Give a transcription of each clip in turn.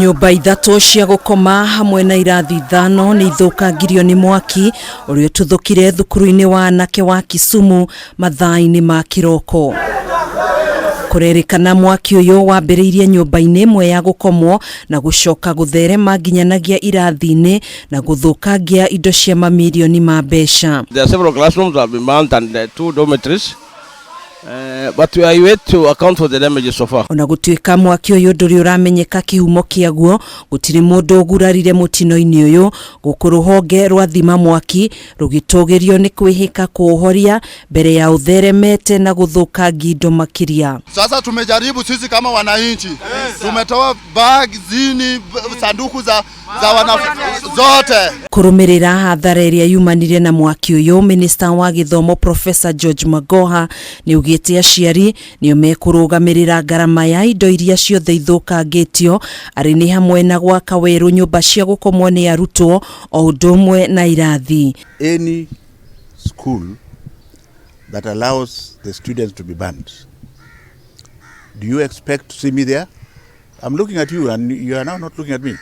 Nyũmba ithatũ cia gũkoma hamwe na irathi ithano nĩ ithũkangirio nĩ mwaki ũrĩa ũtuthũkire thukuru-inĩ wa anake wa Kisumu mathaa-inĩ ma kĩroko. Kũrerĩkana mwaki ũyũ wambĩrĩirie nyũmba-inĩ ĩmwe ya gũkomwo na gũcoka gũtherema nginyanagia irathi-inĩ na gũthũkangia indo cia mamirioni ma mbeca. There are several classrooms that have been burnt and two dormitories. But we are yet to account for the damages so far. Ona gũtuĩka mwaki ũyũ ndũrĩ ũramenyeka kĩhumo kĩaguo, gũtirĩ mũndũ ũgurarire mũtino-inĩ ũyũ, gũkũ rũhonge rwa thima mwaki rũgĩtũgĩrio nĩ kwĩhĩka kũũhoria mbere ya ũtheremete na gũthũkangia indo makĩria. Sasa tumejaribu sisi kama wananchi, tumetoa bag zini sanduku za, za wanafunzi zote. Kũrũmĩrĩra hathara ĩrĩa yumanire na mwaki ũyũ, minista wa gĩthomo Professor George Magoha nĩ augĩte aciari nĩo mekũrũgamĩrĩra ngarama ya indo iria ciothe ithũkangĩtio, arĩ nĩ hamwe na gwaka werũ nyũmba cia gũkomwo nĩ arutwo o ũndũ ũmwe na irathi. Any school that allows the students to be banned, do you expect to see me there? I'm looking at you and you are now not looking at me.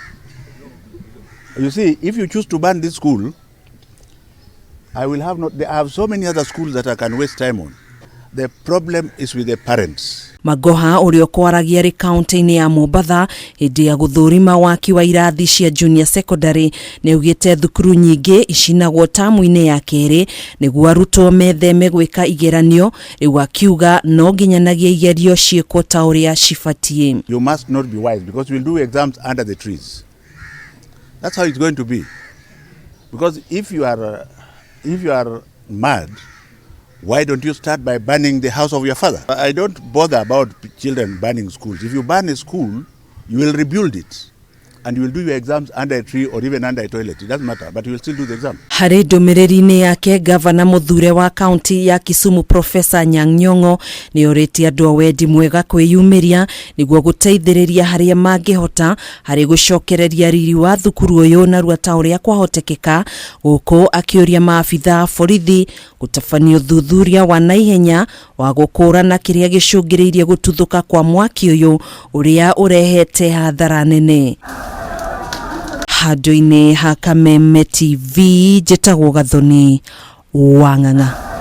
You see, if you choose to ban this school, I will have not, I have so many other schools that I can waste time on. The problem is with the parents. Magoha ũrĩa ũkwaragia arĩ kaunti-inĩ ya Mombatha hĩndĩ ya gũthũrima waki wa irathi cia junior secondary nĩ augĩte thukuru nyingĩ icinagwo tamu-inĩ ya kerĩ nĩguo arutwo metheme gwĩka igeranio, rĩu akiuga no nginyanagia igerio ciĩkwo ta ũrĩa cibatiĩ. You must not be wise because we'll do exams under the trees. That's how it's going to be. Because if you are mad, why don't you start by burning the house of your father? I don't bother about children burning schools. If you burn a school, you will rebuild it. And you will do your exams under a tree or even under a toilet. It doesn't matter, but you will still do the exam. Harĩ ndũmĩrĩri-inĩ yake, gavana mũthure wa kaunti ya Kisumu Professor Anyang' Nyong'o nĩ orĩtie andũ a wendi mwega kwĩyumĩria nĩguo gũteithĩrĩria harĩa mangĩhota harĩ gũcokereria riri wa thukuru ũyũ narua ta ũrĩa kwahotekeka, gũkũ akĩũria maabitha a borithi gũtabania ũthuthuria wa naihenya wa gũkũrana kĩrĩa gĩcũngĩrĩirie gũtuthũka kwa mwaki ũyũ ũrĩa ũrehete hathara nene. Handũ-inĩ ha Kameme TV, njĩtagwo Gathoni Wang'ang'a.